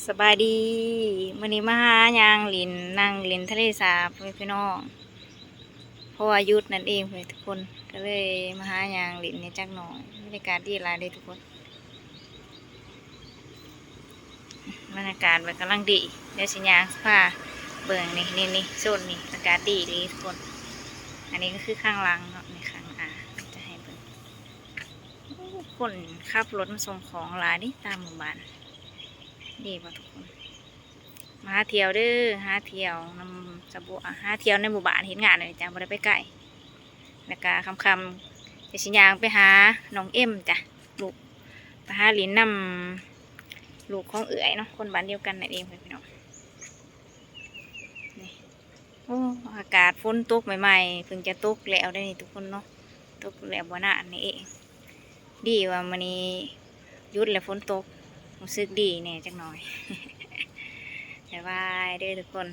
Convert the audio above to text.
ສະບາຍດີ ມື້ນີ້ມາຫາຍ່າງຫຼິ້ນ ນັ່ງຫຼິ້ນທະເລສາບ ພໍ່ແມ່ພີ່ນ້ອງ ເພາະວ່າຢຸດນັ້ນເອງ ເພື່ອນທຸກຄົນ ກໍເລີຍມາຫາຍ່າງຫຼິ້ນແດ່ຈັກໜ່ອຍ. ບັນຍາກາດດີຫຼາຍເດ້ທຸກຄົນ ບັນຍາກາດແບບກຳລັງດີ ດຽວຊິຍ່າງພາເບິ່ງນີ້ ນີ້ໆ ໂຊນນີ້ອາກາດດີເລີຍທຸກຄົນ. ອັນນີ້ກໍຄືຂ້າງຫຼັງເນາະ ນີ້ຂ້າງໜ້າ ຈະໃຫ້ເບິ່ງ ໂອ້ ຄົນຂັບລົດມາສົ່ງຂອງຫຼາຍເດ້ຕາມໝູ່ບ້ານ ດີບໍ່ທຸກຄົນ? ມາຫາທ່ຽວເດີ ຫາທ່ຽວນຳສາວບົວ ຫາທ່ຽວໃນໝູ່ບ້ານ ເຮັດງານນີ້ຈ້າ ບໍ່ໄດ້ໄປໄກ. ແລ້ວກະຄ່ຳໆ ຈະຊິຍ່າງໄປຫານ້ອງເອັມຈ້າ ລູກ ໄປຫາຫຼິ້ນນຳລູກຂອງເອື້ອຍເນາະ ຄົນບ້ານດຽວກັນນັ້ນເອງ ເພື່ອນພີ່ນ້ອງ. ນີ້ ໂອ້ ອາກາດຝົນຕົກໃໝ່ໆ ເພິ່ງຈະຕົກແລ້ວເດ້ນີ້ທຸກຄົນເນາະ ຕົກແລ້ວບໍ່ນານນີ້ເອງ. ດີວ່າມື້ນີ້ຢຸດແລ້ວຝົນຕົກ ຮູ້ສຶກດີແດ່ຈັກໜ່ອຍ. ບາຍບາຍເດີທຸກຄົນ.